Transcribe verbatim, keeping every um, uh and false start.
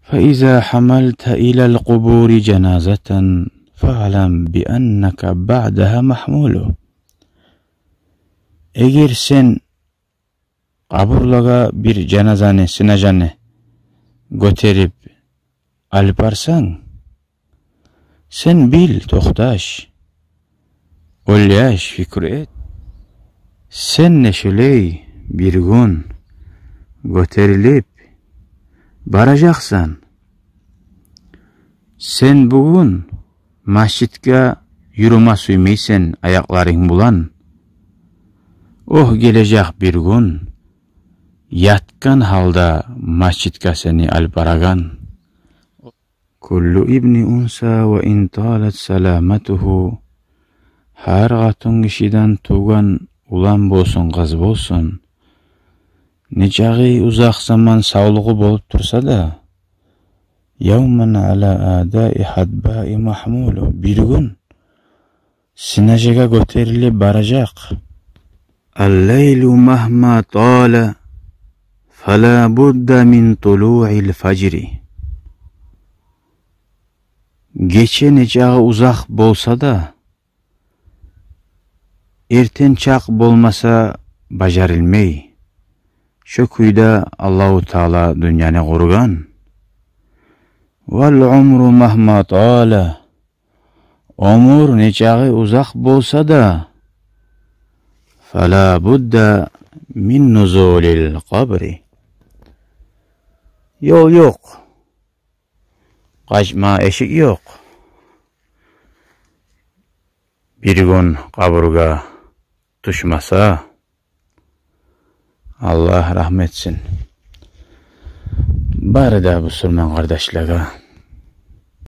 فإذا حملت إلى القبور جنازة فاعلم بأنك بعدها محمول. Эгер сен къабурлагъа бир жаназаны, сынажаны гётерип алып барсанг, сен бил, токъташ, ойлаш, пикру эт. Сен де шолай бир гюн гётерилип баражакъсан. Сен бугюн межитге юрюме сюймейсен аякъларынг булан. О гележек бир гюн ятгъан гьалда межитге сени алып барагъан. كل ابن أنثى وإن طالت سلامته. Гьар къатынгишиден тувгъан улан болсун, къыз болсун, нечакъы узакъ заман савлугъу болуп турса да, يوما على أعداء حدباء محمول. Бир гюн сынажагъа гётерилип баражакъ. الليل مهما طال فلا بد من طلوع الفجر. Гече нечакъы узакъ болса да, эртен чакъ болмаса бажарылмай. Шо кюйде Аллагьу Таала дюньяны къургъан. والعمر مهما طال. Оьмюр нечакъы узакъ болса да, فلا بد من نزول القبر. Ёл ёкъ. Къачма эшик ёкъ. Бир гюн къабургъа тюшмесе, Аллагь рагьмат этсин бары да бусурман къардашлагъа.